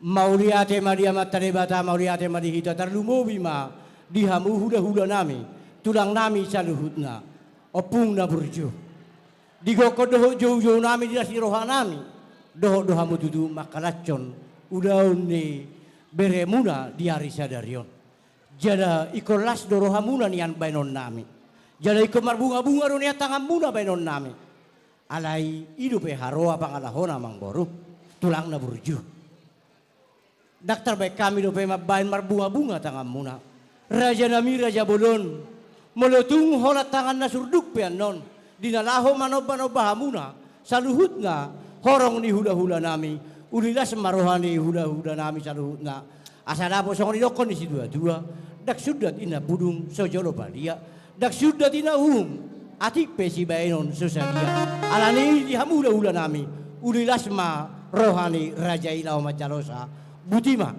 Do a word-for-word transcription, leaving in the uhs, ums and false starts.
Mauliate ma di Amanta Debata, mauliate ma di hita, tarlumobi ma di hamu hula-hula nami, tulang nami saluhutna, ompung na burju. Digokhon dohot jou-jou nami di las ni roha nami, dohot do hamu tutu mangkalashon ulaon ni beremuna di ari sadari on. Jala ingkon las do rohamuna nian baenon nami. Jala ingkon marbunga-bunga do nian tanganmuna baenon nami. Alai i dope haroa pangalahona, amangboru, tulang na burju. Ndang tarbaen hami dope mambaen marbunga-bunga tanganmuna. Raja nami, raja bolon, molo tung holan tangan na surduk pe annon, di na laho manomba-nomba hamuna saluhutna horong ni hula-hula nami, uli las ma roha ni hula-hula nami saluhutna. Asa dapot songon didokkon ni situa-tua, ndang sundat inna budung so jolo palia, ndang sundat inna uhum, atik pe sibaenon so sadia. Alani i di hamu hula-hula nami, uli las ma roha ni raja i laho manjalosa. Botima.